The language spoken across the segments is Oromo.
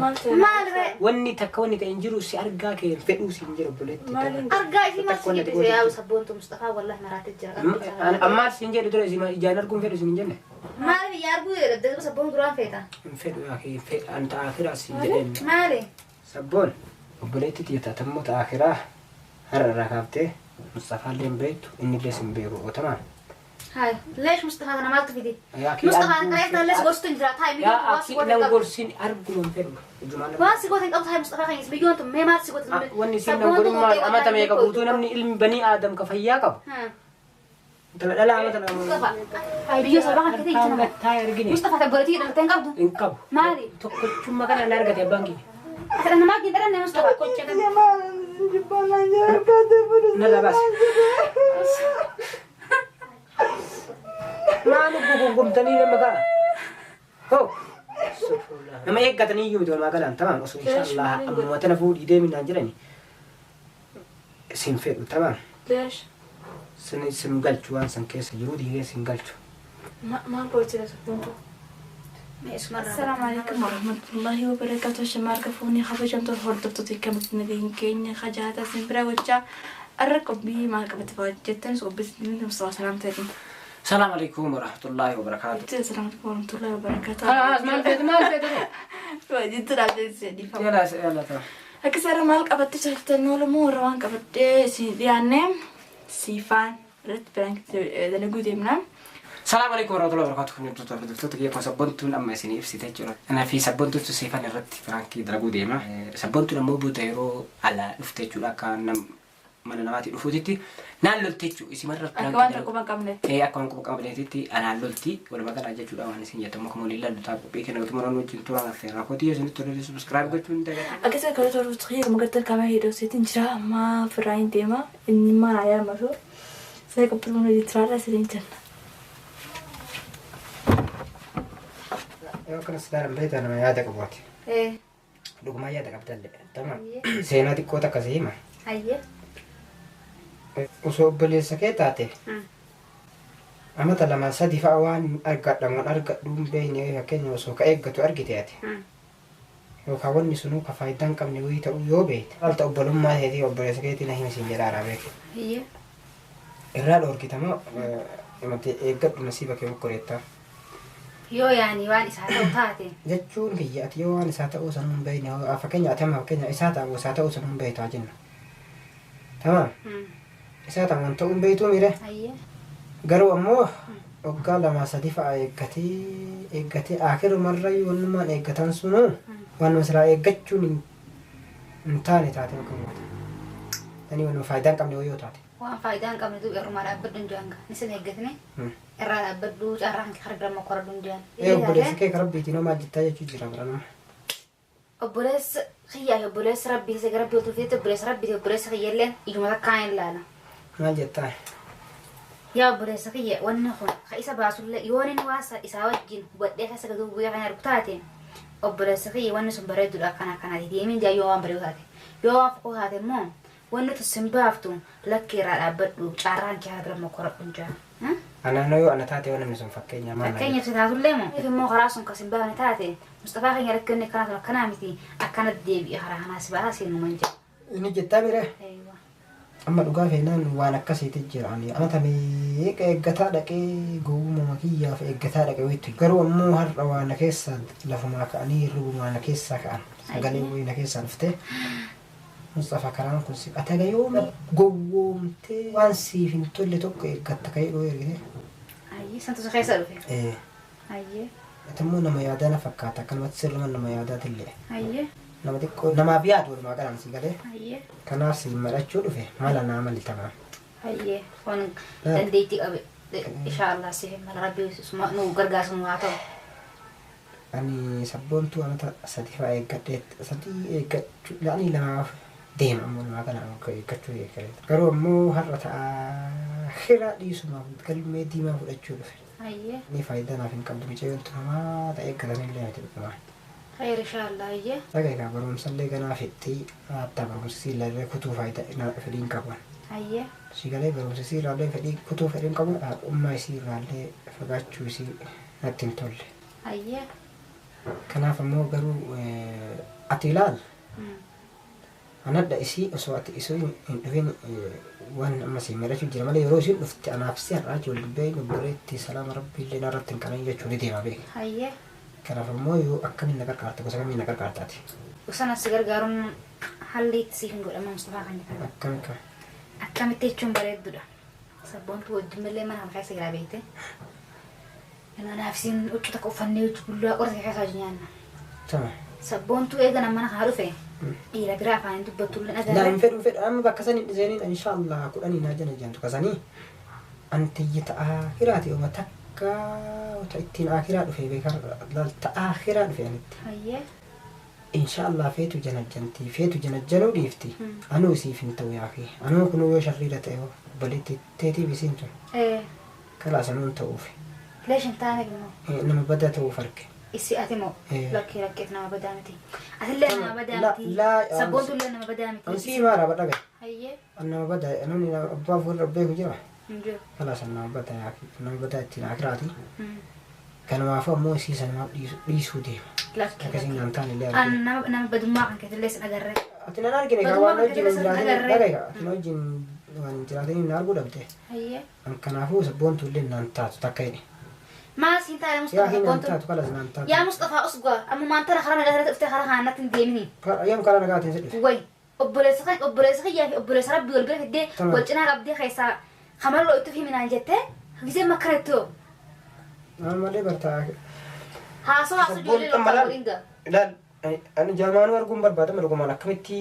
Maal ree? Wanni takka wanni ta'e hin jiru si argaa kee fedhuu si hin jiru obboleetti. Argaa isii maal si jibbise yaa sabboontu Mustafaa wallahi maraatee jira. Ammaa si hin jedhu dura si ijaan arguun fedhu si hin jenne. Maal biyya arguu jedhu sabboon duraan feeta. Hin fedhu yaa kee fedha an ta'aakiraa si hin jedheen. Maali? Sabboon obboleetti tiyya tatammoo ta'aakiraa har'a irraa kaaftee Mustafaa illee hin beektu inni illee si hin beeku ootamaan. Hai, leesh Mustafaa kana maaltu fide? Yaa kee Mustafaa arguun kana fedhu. lees gorsitu hin jira. Taa'e Yaa biyyoon waan akki si goote nan hin qabdu. gorsin arguma hin fedhu. Ijumaan Waan si goote hin qabdu taa'e Mustafaa keenya biyyoon tun mee maal si goote? Wanni isin nan godhin maal amata meeqa guutuu namni ilmi banii aadam ka fayyaa qabu. Intala dhalaa amata lama. Mustafaa biyyoo sababa kan keetii Harkaan jechuudha. gattaa argine. Mustafaa tabboleetii dhalatee hin qabdu. Hin qabu. Maali? Tokkochummaa kana na argate abbaan kiyya. Ati namaa hin dhalanne Mustafaa. Tokkocha kana. Narraa baasi. Maal gugungumtanii nama ka'a? Hoo! Nama eeggatanii iyyuu miti walumaa galaan tamaam osoo inshaallah ammuma tana fuudhii deeminaan jedhani. Sin fedhu tamaam. Leesh. Sin sin galchu waan san keessa jiru diigee sin galchu. Maal gootee sabboontu? السلام عليكم ورحمة الله وبركاته شمارك فوني خبجمت هردفتو كمت نبين كينيا خجاتا سنبرا وجا الرقب بي ما قبت فاجتن سو بس مصطفى سلامتكم. السلام عليكم ورحمة الله وبركاته. السلام عليكم ورحمة الله وبركاته. خلاص ما الفيد ما الفيد. جيت راجع يلا يلا تمام. أكثر مال قبت شفتن ولا مو روان قبت يعني سيفان رت برانك دلقو ديمنا. السلام عليكم ورحمة الله وبركاته. كنت دكتور كيف سبونتون أما سيني إف سيتجرا. أنا في سبونتون سيفان الرت فرانكي درجو ديما. سبونتون أمو بوتيرو على افتجرا كان mana namaatti dhufuutitti naan lolti jechuudha. Isin marra Akka waan tokko hin qabnetti. Ee akka waan quba qabneetitti anaan lolti walumaa galaa jechuudha waan isin jettamu akkuma waliin laallu ta'a qophii kenna utuma nan wajjin turan affeerraa kootii yoo isinitti tolee subscribe gochuun hin dagatinaa. Akkasuma kan tola xiyya magartan kamaa hidhoo jira amma firaan deema inni mana yaamatu sai qophii mana jiraadha isin jenna. Yoo akkanas ilaalan beektaa nama yaada qabaate. Ee. Dhugumaa yaada qabdallee. Tama seenaa xiqqoo takka si hima. Hayyee. Osoo obboleessa kee taate amata lama sadi fa'a waan argadhamuun argadhu hin beekne fakkeenya osoo ka eeggatu argite ati. Yookaan wanni sunuu ka faayidaa hin qabne wayii ta'uu yoo beekte. Maalta obbolummaa keetii obboleessa keetii na himi siin jedhaa beeke. Hayyee. Irraa dhoorkitamoo himate eeggadhu nasiiba kee mokkoreettaa. Yoo yaani waan isaa ta'u taate. Jechuun kiyya ati yoo waan isaa ta'uu sanuu hin beekne fakkeenya ati amma fakkeenya isaa ta'uu isaa ta'uu sanuu hin beektu haa jennu. Tamaam. Isaa ta'uun ta'uu hin beektuu miire. Hayyee. Garuu ammoo waggaa lama sadi fa'a eeggatee eeggatee akirumarrayyuu wannummaan eeggatan sunuu waanuma silaa eeggachuun hin taane taate bakka bu'aata. Tanii waanuma faayidaa hin qabne yoo taate. Waan faayidaa hin qabne duuba irrumaa dhaabbadhu hin jiran ni sin eeggatne irraa dhaabbadhu carraan kee harga lama koradhu hin jiran. Ee obboleessa kee karaa rabbiitiin hoo maal jettaa jechuu jira bara nama. Obboleessa kiyyaa fi obboleessa rabbii isa gara rabbii otuu obboleessa rabbii fi obboleessa kiyyallee ijuma takkaan hin ilaala. Maal jettaa? Yaa obboleessa kiyya wanni kun ka isa baasullee yoo inni waan isaa wajjin hubadhee keessa gadi bu'ee kan argu taate obboleessa kiyya wanni sun bareeduudha akkana akkanaati deemin jaa yoo waan bareedu taate yoo waan fokkoo taate immoo wanni tun sin baaftu lakki irraa dhaabbadhu carraan kee haa bira mokkoradhu hin jaa. Anaan yoo ana taate yoo namni sun fakkeenya maal Fakkeenya si taatullee moo immoo karaa sun kan sin baafne taate Mustafaa keenya rakki inni akkanaa sun akkanaa miti akkanatti deebi'e karaa kanaa si baasaa seenuu man jaa. Inni jettaa mire? Eeywa. Amma dhugaa feenaan waan akkasiitti jira ani amata meeqa eeggataa dhaqee gowwummaa kiyyaaf eeggataa dhaqee wayitu garuu ammoo har'a waan na keessaa lafumaa ka'anii hirribumaa na keessaa ka'an sagalee wayii na keessaa dhuftee Mustafaa karaan kun si ati haga yooma gowwoomtee waan siif hin tolle tokko eeggatta ka'ee dhoo ergite. Hayyee santu si keessa dhufe. Ee. Hayyee. Ati immoo nama yaadaa na fakkaata akkanumatti sirruma nama yaadaatillee. Hayyee. Nama xiqqoo namaaf yaadu walumaa galaan si galee. Hayyee. Kanaaf si madhachuu dhufe mala naa mali tamaa. Hayyee. Waan dandeettii qabe inshaallah siif mala rabbii nu gargaarsu nu haa ta'u. Ani sabboontuu amata sadi fa'a eeggadhee sadii eeggachuu ani lamaaf deema ammoo namaa kana eeggachuu eeggale. Garuu ammoo har'a ta'a hira dhiisumaaf galmee diimaa fudhachuu dhufe. Hayyee. Ni faayidaa naaf hin qabdu mucayyoon namaa ta'e eeggatanillee miti dhugumaan. Khayr inshaallah hayyee. Dhagaa egaa barumsallee ganaa fixxii hatta barumsa sii ilaallee kutuu faayidaa fedhii hin qabu. Hayyee. Si galee barumsa sii ilaallee fedhii kutuu fedhii hin qabu haadhummaa isii irraallee fagaachuu isii natti hin tolle. Hayyee. Kanaaf ammoo garuu Ati ilaal. Anadha isii osoo ati isii hin dhufin waan amma si mari'achuu jira malee yeroo isiin dhufte anaaf si har'aa ijoollee beeknu boreetti salaama rabbii illee narratti hin qanan jechuu ni deema beeka. Hayyee. Kanaaf ammoo yoo akkamiin na gargaarta gosa kamiin na gargaarta ati? Osana si gargaaruun haalli itti siif hin godhama Mustafaa kan jedhamu. Akkami kam? Akkamitti jechuun bareedduudha. Sabboontu wajjin malee mana kana keessa jira beekte. Anaaf isiin huccuu takka uffannee huccuu bullaa qorra keessa hojii nyaanna. Tama. Sabboontuu eega nama mana kana dhufe dhiira biraa afaan hin dubbattu illee Laa agarre. hin fedhu hin fedhu amma bakka sanii dhiseeniin inshaallah kudhanii naa jana jantu kasanii antiyyi ta'a akiraati yooma takka ta ittiin akiraa dhufe beekar laal ta'a akiraa dhufe anitti. Hayyee. Inshaallah feetu janajjanti feetu janajjanuu dhiifti anuu isiif hin ta'u yaakii anuu kunuu yoo sharriidha ta'e hoo obboleetti teetiif isiin tun kalaas anuu hin ta'uufi Leesh hin taane immoo. Nama badaa ta'uuf arge. Isi ati moo lakkee lakkeef nama badaa miti. Atillee nama badaa La miti. la Sabboontullee nama badaa miti. An sii maara badhaga. Hayyee. An nama badaa namni abbaa fuula beeku jira. Hin jiru. Kalaas an nama badaa yaakii nama badaa ittiin akiraati. Kanumaafuu ammoo isii sanumaaf dhiisuu deema. Lakkee Akkasiin lakkee. naan taane illee An argina. nama nama badummaa kan keetillee sin agarre. Ati nan argine kaa Badummaa waan kan wajjin keetillee hin sin jiraatiniif agarre. dhagaye kaa ati na wajjin waan hin jiraatiniif na arguu dhabde. Hayyee. An kanaafuu sabboontuu illee naan taatu takka jedhe. Maal siin taane Yaa Mustafaa hin naan sabboontuun? taatu kalas naan taatu. Yaa Mustafaa usgaa ammumaan tana karaa nagaa irratti dhuftee karaa kana natti hin deemini. Yoom karaa nagaatiin si dhufe? Way obboleessa kan obboleessa kiyyaa fi obboleessa rabbii wal bira fiddee Tamam. wal cinaa qabdee keessaa kamaloo itti himinaan jettee gisee makkana itti hoo. Naan malee bartaa. Haasoo haasoo ijoollee Sabboontuun loltaa malaan godhin gaa. Ilaal ani jamaanuu arguun barbaadama dhugumaan akkamitti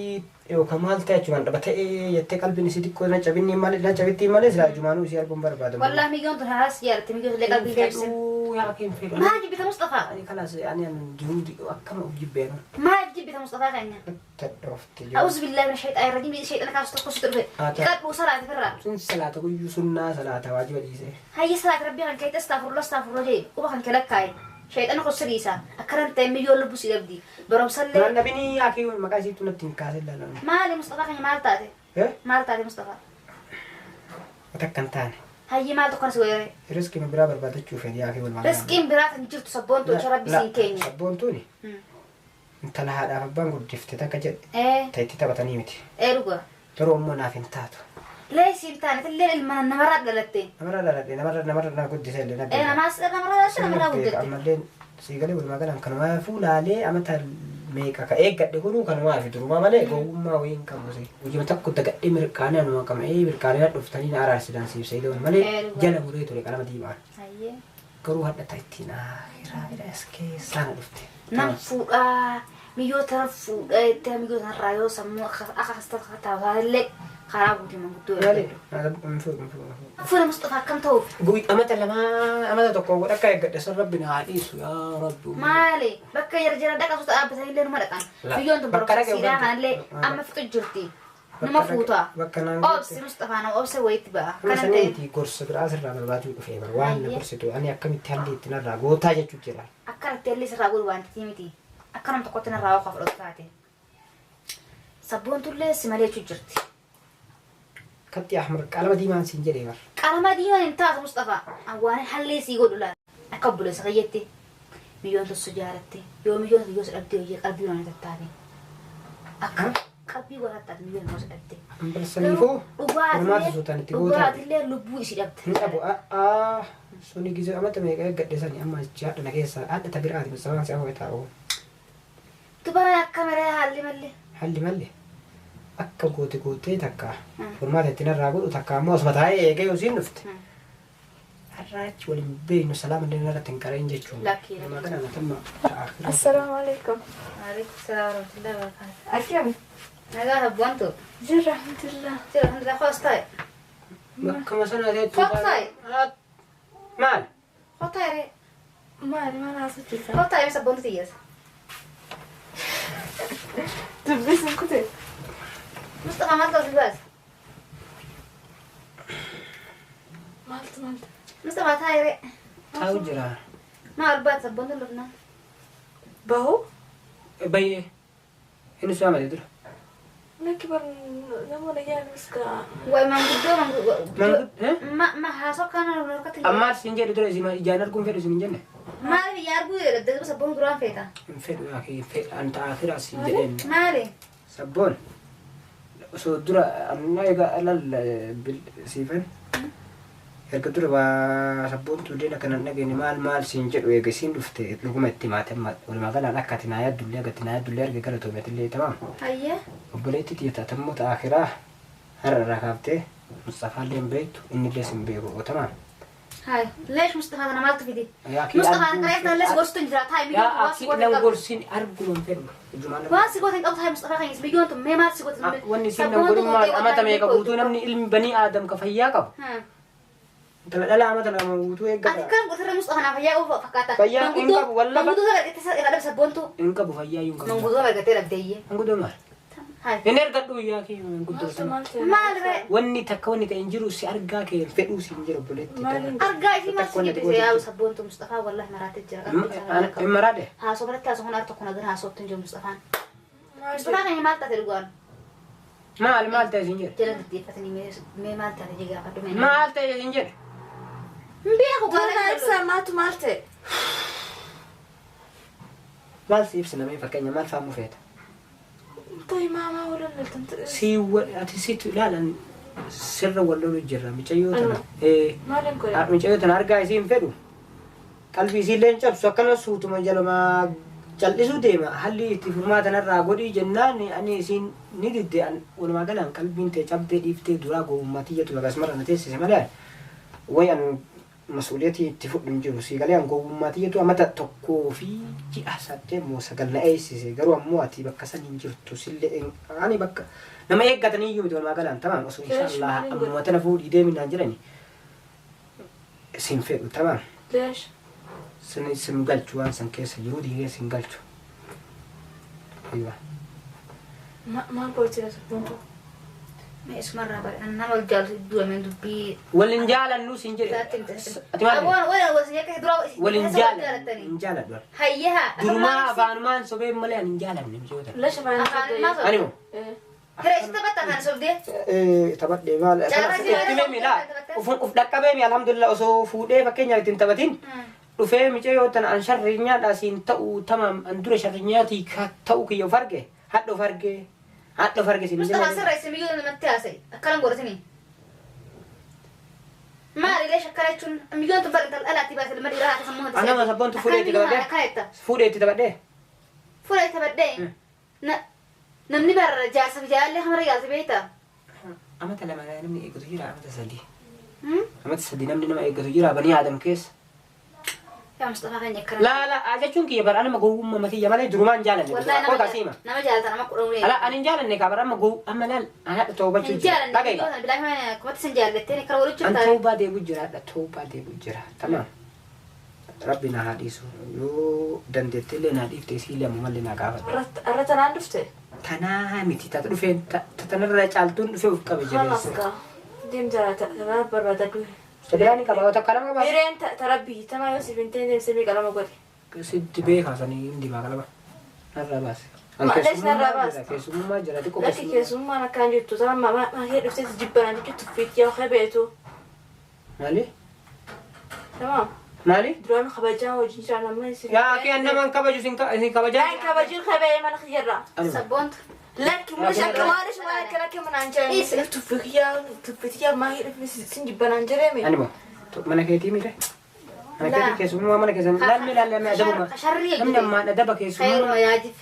yookaan maal ta'e achumaan dhaba ta'ee jettee qalbiin isii xiqqoo na cabinni malee na cabittii malee silaa jumaanuu isii arguun barbaadama. Wallahi miigoon tun haas jaalatte miigoon illee qalbii Hin cabsin. fedhuu yaa kee hin fedhu. Maal jibbita Mustafaa? Ani kalaas ani ani jiruu akkama of jibbeenu. Maal jibbita Mustafaa keenya? Tadhoofte jiru. A'uuzu billahi mina shayxaani rajiim shayxana kaasu tokko sitti dhufe. Haa ta'u. Dhiqadhuu salaati firraa. Sun salaata guyyuu sunnaa salaata waajiba dhiisee. Hayya salaati rabbii kan keetti astaafurullah astaafurullah jee quba kan kee lakkaaye. Shayxana kun siriisa. Akkanan ta'e miyyoon lubbuu si dhabdi. Barumsallee. Naan dhabinii yaa kee maqaa isiitu natti hin kaasin laalan. Maali Mustafaa keenya maal taate? Eh? Maal taate Mustafaa? Ati akka hin taane. Hayyee maal tokko si weerare? Riskii biraa barbaadachuu fedhi yaa kee walumaa galaan. Riskiin biraa kan jirtu sabboontuu jecha rabbi siin keenya. Sabboontuuni intala haadhaaf abbaan guddifte takka jedhe ta itti taphatanii miti. Ee dhugaa. Garuu ammoo naaf hin taatu. Lee siin taane tilleen ilma namarraa dhalatte. Namarra dhaladhe namarra namarra na guddise illee na Ee beeka. namaas namarraa dhalatte namarraa Beeka guddatte. ammallee sii galee walumaa galaan kanumaafuu laalee amata meeqa ka eeggadhe kunuu kanumaafi durumaa malee gowwummaa wayii hin qabu si. Guyyuma tokko dagadhee mirqaanee anuma qaba ee mirqaanee na dhuftanii na araarsitan siif sayidoon malee Ee dhugaa. jala muree ture qalama diimaan. Hayyee. Garuu hadha ta ittiin akhiraa ila as keessaa na dhufte. Nan fuudhaa miyyoo tana fuudhaa jettee miyyoo tanarraa yoo sammuu akka akka akkas taataallee karaa guutuu manguddoo Maali? eeggadhu. Hin fuudhu hin fuudhu hin fuudhu. Fuula Mustafaa akkam ta'uuf? Guy amata lamaa amata tokko godha akka eeggadhe san rabbi na haa dhiisu yaa rabbi. Maali? Bakka jara jara dhaqa suuta dhaabbatanii illee numa dhaqan. La. Biyyoon tun Bakka barumsa dhaqe siidaa uffatu. kanallee amma fixu jirti. Numa Bakka dhaqe fuuta. bakka naan geette. Obsi Mustafaa nama obsa wayitti ba'a. Amma Kana sanii ta'e miti gorsa biraa sirraa barbaaduu dhufee bara waan na Hayyee. gorsitu ani akkamitti halli itti narraa gootaa jechuu jira. Akkanatti illee sirraa godhu waan ta'eef miti. Akka nam tokkotti narraa waa fudhatu taate. Sabboontullee si malee jechuu jirti. Katti Ahmad qalama diimaan siin jedhee bara. Qalama diimaan hin taatu Mustafaa. Waan hallee sii godhu laata. Akka obboleessa kiyyaatti miyyoon tossu jaalatte yoo miyyoon yoo si dhabde hojii qalbii waan tattaate. Akka qalbii waan tattaate miyyoon yoo si dhabde. Ambalsaniifuu furmaata suutaan itti gootaa. Dhugaatillee lubbuu isii dhabde. Hin dhabu a'aa suni gizee amata meeqa eeggadhe sani amma haadha na keessaa haadha ta biraati Mustafaan si afoo taa'u. Dubara akka maree haalli mallee. Halli malle akka goote gootee takka furmaata itti narraa godhu takka ammoo asuma taa'ee eegee yoo siin dhufte. Har'a achi waliin beeknu salaama illee narratti hin qara'in jechuun. Lakkii, lakkii. Walumaa galaan atamma ta'aa. Assalaamu alaikum. Waalaikum salaam warahmatullahi wabarakatuh. Akkami? Nagaa sabboontu. Jirra alhamdulillah. Jira alhamdulillah koos taa'e. Bakkuma sana teettu. Kottu taa'e. Maal? Kottu taa'e. Maali maal haasoo jirta? Kottu taa'e sabboontu tiyyeessa. Dubbii sun kutee? Mustafaa maal ta'u si baase? Maaltu maaltu? Mustafaa taa'e. Taa'u jira. Maal baate sabboontu lufnaa? Bahu? Bayyee. Inni sun amate dura. Lakki bar namoota yaalus gaa. Wayi manguddoo manguddoo. Manguddoo? Ma ma haasoo kana harkatti. Ammaa siin jedhu dura isin ijaan arguun fedhu isin hin jenne. Maali biyya arguu jedhe sabboon duraan feeta. Hin fedhu yaa kee fedha anta akhiraa siin jedheen. Maali? Sabboon osoo dura amma egaa lal siifan erga dura waa sabboon tuulleen akka nan dhageenye maal maal siin jedhu eega isiin dhufte dhuguma itti maate amma walumaa galaan akka ati naa yaaddullee akka ati naa yaaddullee arge galatoomeetillee tamaam. Hayyee. Obboleetti tiyya tatammoo ta'a akhiraa har'a irraa kaaftee Mustafaallee hin beektu innillee sin beeku tamaam. Hai, leesh Mustafaa kana maaltu fide? Yaa kee Mustafaa arguu kana reefta lees gorsitu hin jira. Taa'e Yaa biyyoon waan si akki goote nan hin qabdu. gorsin arguma hin fedhu. Ijumaan Waan si goote hin qabdu taa'e Mustafaa keenya biyyoon tun mee maal si goote? Wanni isin nan godhin maal amata meeqa guutuu namni ilmi banii aadam ka fayyaa qabu. Intala dhalaa amata lama guutuu Ati eeggata. kan gootee Mustafaa naaf fayyaa qabu fakkaata. Fayyaa hin qabu, wallahi. Manguddoo sana argattee irraa dhabe sabboontu. Hin qabu fayyaa iyyuu hin qabu. Manguddoo argattee dhabdeeyyee. Manguddoo maal? Hai. Hin ergadhu yaa kee manguddoo Maaltu sana. maal ta'e? Maal ree? Wanni takka wanni ta'e hin jiru si argaa kee hin fedhuu si hin jiru obboleetti. Maaliin? Argaa isii maal Takka si wanni ati jibbise yaa goote. sabboontu Mustafaa wallahi maraatee jira. Hin maraadhe? Haasoo biratti haasoo kun tokko nagan haasootti hin jiru Mustafaan. Maal Mustafaa keenya maal taate dhugaan? Maal maal ta'e sin jedhe? Jala deddeeffatanii mee maal taate jee gaafadhu mee. Maal ta'e sin jedhe? Hin beeku Dura gaala. ibsaa maaltu maal ta'e? Maal si ibsa namee fakkeenya maal faamuu feeta? Ta'e maamaa waliin loltan ta'e. Si ati situ ilaalan sirra wal lolu jirra mucayyoo tana. Maaliin godhe? Mucayyoo tana argaa isii hin fedhu. Qalbii isii illee hin cabsu akkana suutuma jaluma cal'isuu deema. Halli itti furmaata narraa godhii jennaan ani isiin ni didde walumaa galaan qalbiin tee cabdee dhiiftee duraa gowwummaa tiyyatu akkasumarra na teessise malee way an masuuliyatii itti fudhu hin jiru. Siigalee an gowwummaa tiyyatu amata tokkoo fi ji'a saddeet moo sagal na eeysise garuu ammoo ati bakka san hin jirtu sillee ani bakka nama eeggatanii iyyuu miti walumaa galaan tamaam osoo inshaallah ammuma tana fuudhii deeminaan jedhani sin fedhu tamaam. Leesh. Sin sin galchu waan san keessa jiru diigee sin galchu. Aywa. Maal gootee sabboontu? Mee isumarraa bare nama wal jaalatu du'ameen dubbii. Walin jaalannu sin jedhe. Ati maal jedhe? Aboon wal wal sin dura Walin jaalannu hin jaaladhu. Hayyaa. Durumaa afaanumaan sobee malee ani hin jaalanne mijoota. Leesh afaan Afaan maal Ani moo? Hiree isa taphatta afaan sobdee. Taphadhee maal? Carraa si Itti meemi laa. Uf dhaqqabee mi alhamdulillah osoo fuudhee fakkeenyaaf ittiin taphatin. Dhufee micayyoo tana an sharrinyaadhaa siin ta'u tamaam an dura sharrinyaatii ta'u kiyya of arge hadha of arge hadha of arge siin Mustafaa sirra isin biyyoon namatti haasa'e akkanan godhatini. Maali leesh akkana jechuun biyyoon tun bal'inta dhalaatti baase ilma dhiiraa haata sammuu Anama sabboontu fuudhee itti Akkana taphadhee jetta. fuudhee itti taphadhee Fuudhee itti taphadhee. Namni barra jaarsa fi jaalallee hamara yaalti beektaa? Amata lama namni eeggatu jira amata sadii. Amata sadii namni nama eeggatu jira banii aadam keessa. Yaa Mustafaa keenya akkana. Laa laa jechuun kiyya bara anama gowwummaa matiyya malee durumaan jaalanne. Wallahi Koo taasiima. nama jaalatan nama kudhan ulee. Ala ani hin jaalanne kaa bara amma gow amma laal an hadha toobachuu Hin jira. jaalanne Dhaga'i. biyyoon tana bilaa kumatti sin jaallatteen akkana godhachuu An taate. toobaa deebi'u jira hadha toobaa deebi'u jira. Tamaam. Rabbi na haa dhiisu yoo dandeette illee naa dhiifte isii illee ammoo mallee naa gaafadha. Irra tanaan dhufte? Tanaa miti tata dhufeen tanarra caaltuun dhufee of qabe Khalas jabeessa. gaa. Deem jara tana barbaadadhu. Sabiraan ni qaba takka lama qaba. Hireen tarabbii tamaa yoo siif hin ta'in deemsee meeqa lama godhe. Sitti beekaa sanii hin dimaa qalama. Narraa baase. Lees narraa baase. Keessummaa jira xiqqoo Lakki keessummaan akkaan jirtu tana maakee dhuftee si jibbanaa jechuun tuffiitti yaa beetu. Maali? Tamaam. Maali? Duraan kabajaa wajjin jiran amma isin. Yaa kee nama hin kabaju sin kabajaa. Laan kabajin kabee mana kiyyarraa. Sabboontu. Lakki mulis akka maalish maal akka lakki manaan jiran. Tuffiitti yaa maakee dhuftee sin jibbanaan jireemi. Ani moo mana keetii mire? Mana keetii keessummaa mana keessan laalmi laalmi adabuma. Sharrii Namni ammaan adaba Khayruma keessummaa. yaajif.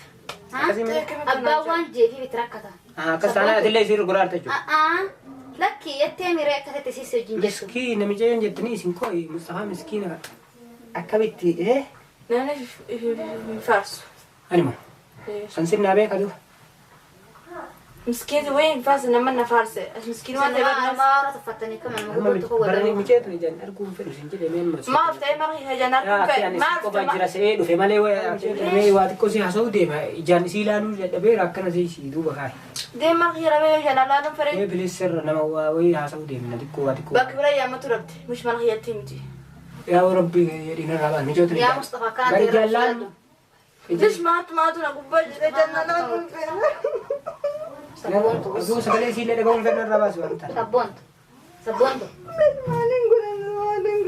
Akkasii mire? Abbaan waan jeefiif itti rakkata. Akkas taanaan atillee isiin gurguraarta jechuudha. Lakki jettee miree akka ta'e siisee wajjin jettu. Miskiina micayyoo jettanii isin kooyi Mustafaa miskiina akkamitti Namni hin faarsu. Ani moo san sirnaa beeka duuba. Miskiinti wayii hin faarse nama na faarse. Miskiin waan ta'e Nama barnaas. nama tuffatanii kama nama Amma guutuu tokko barani godhamu. micayyoo tana ijaan arguun fedhu isin jedhe mee amma. Maaf ta'e mara hijaan Yaa arguun akki fedhe. ani isin Maaf qofaa ta'e. jira se'ee dhufe malee mee waa xiqqoo si haasa'uu deema ijaan isii ilaaluu dadhabeera akkana si duuba kaaye. Deem mara hijaa bee hijaan ilaaluun fedhe. Mee bilis sirra nama waa wayii haasa'uu deemna xiqqoo waa xiqqoo. Bakki bira yaammatu dhabde. Mish mana hiyyatti miti. Yaa Rabbi jedhiin irraa baan micayyoo tana Yaa ijaan. Mustafaa kana Bari ta'e jaallaan. Lish maatu maatu na gubbaa jira jannaa nama kun fedhe. Sabboontu. Osoo sagalee isiillee dhaga'uun fedhu irraa baasu waan ta'a. Sabboontu. Sabboontu. Maaliin godhan maaliin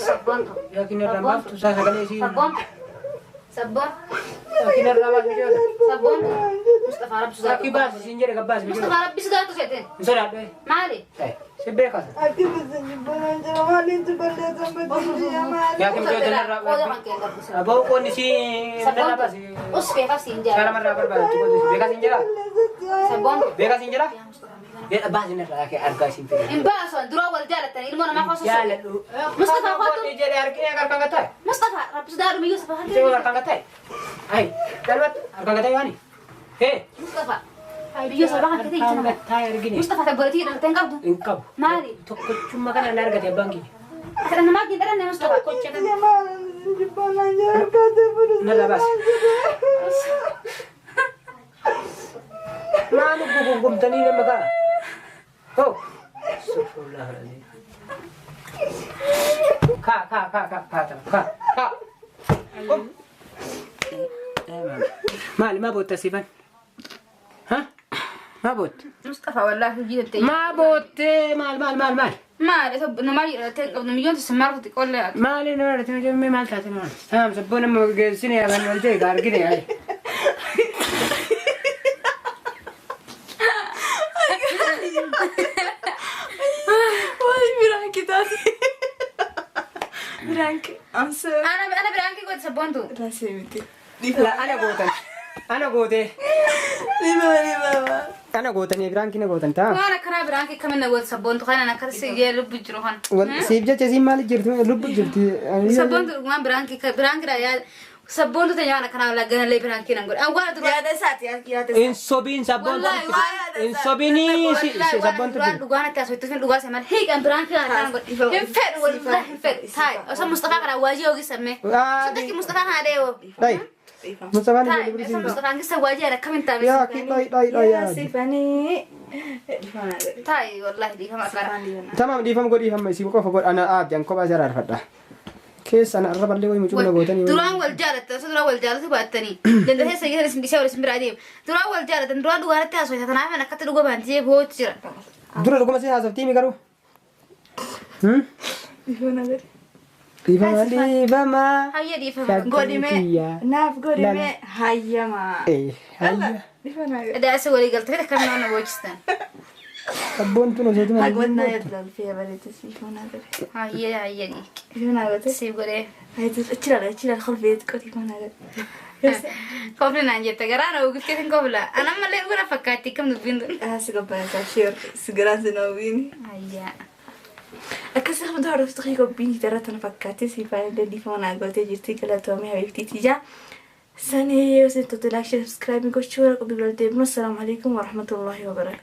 Sabboontu. Yaakin irraa baaftu isaa sagalee isii. Sabboontu. Sabboon. Yaakin irraa baaftu jedha. Sabboontu. Mustafaa Rabbi sodaatu. Akki baasi siin jedhe gabbaasi. Mustafaa Rabbi sodaatu seeteen. Hin sodaadhu. Maali? Si beekas. Yaakin mijoota irraa Qooda kan kee qabdu. Aboo qoonni sii irraa baasi. Us beekas siin jaa. Saala marraa barbaadatu qoonni beekas hin jira. Sabboontu. Beekas hin jira. Jedha baasi irraa yaakee argaa isiin fedhe. Hin baasu dura wal jaalatan ilmoo namaa qofa sossobe. Jaaladhu. Mustafaa kottu. Jedhe argine harkaan gattaa'e. Mustafaa Rabbi sodaadhu miyyuu safa kan Isee kee. harkaan gattaa'e. Ayi galmatti harkaan gattaa'e waani. Hee. Mustafaa biyyoo safa kan kee Harkaan ta'e gattaa'e argine. Mustafaa tabboleetii dhaltee hin qabdu. Hin qabu. Maali? Tokkochummaa kana na argate abbaan kiyya. Akka namaa hin dhalanne Mustafaa. Tokkocha kana. Narraa baasi. Maal gugungumtanii nama ka'a? Hoo. Astaghfirullah alazim. Kaa kaa kaa kaa kaa tana kaa kaa. Kom. Maali maa bootta siifan? Ha? Maa bootte? Mustafaa wallaahi hojii danda'e. Maa boottee maal maal maal maal? Maali namaa dhalatee hin qabdu miyyoon tusimmaartu xiqqoollee. Maali nama dhalatee hojii maal taate maal? Tamam sabboo nama geessine yaaban wal ta'e argine yaali. Waay biraanki taate. Biraanki. Amsa. Ana biraan kee goote sabboontu. Laasee miti. La ana gootan. Ana gootee. Dhiifama dhiifama. Ana gootanii biraan kina gootan ta'a. Waan akkanaa biraan kee kamin na goote sabboontu kanan akkas jee lubbu jiru kan. Siif jecha isiin maal jirti lubbu jirti. Sabboontu dhugumaan biraan kee biraan kee yaa sabboontu ta'e waan akkanaa wallaahi ganallee biraan kee nan godhe. Waan dura Yaada isaati yaada isaati. In sobiin sabboontu. Wallaahi, In sobiinii sabboontu. Duraan dhugaan itti asootti fin dhugaa malee hiikan biraan kee kana godhe. Hin fedhu wallaahi hin fedhu. Taa'e osoo Mustafaa kana waajii hoogisamme. Osoo Mustafaa kana deewo. Dai. Mustafaan Taa'e ijoollee osoo birisiin. Mustafaan keessa waajii akkamiin taa'e. Yaa ki dai dai dai yaa. Siifanii. Dhiifama. Taa'e wallaahi dhiifama akkana. Tamam dhiifama godhi dhiifama isii qofa godha ana aabdi an kophaa jara arfadha. Keessa ana arra ballee wayii mucuuna gootanii. Duraan wal jaalatan osoo duraan wal jaalatu baattanii dandeessee sayyida isin dhiisee wal isin biraa deemu. Duraan wal jaalatan duraan dhugaatti haasofte kanaaf kan akkatti dhuga baantee boo'utti jira. Dura dhuguma si haasoftii mi garuu? Dhiifama godhi. Dhiifama dhiifama. Hayya dhiifama. Godhime naaf godhime hayyama. Eh hayya. Dhiifama godhi. Daasa walii galtee akkam nama boochistan. Sabboontuun osoo tuma. Hagwannaa yadda bareedu dhiifama godhi. Hayya hayya Dhiifama godhi. siif godhee. Achi ilaali kolfee xiqqoo dhiifama godhi. Kofli naan jette garaa na uwwiftee hin kofla. Anam malee dhugana fakkaatti akkam dubbiin tun. Si qophaa'e sheer si garaan si nawwiin. Hayya. Akkasii hunda hordoftoota qophiin irratti na fakkaatti si faayillee dhiifama naa gootee jirti galatoomii habiibtii tiyyaa. Sanii yoo isin totte like share subscribe gochuu warra qophii biraa deebinu. Assalaamu alaikum warahmatullahi wabarakatuh.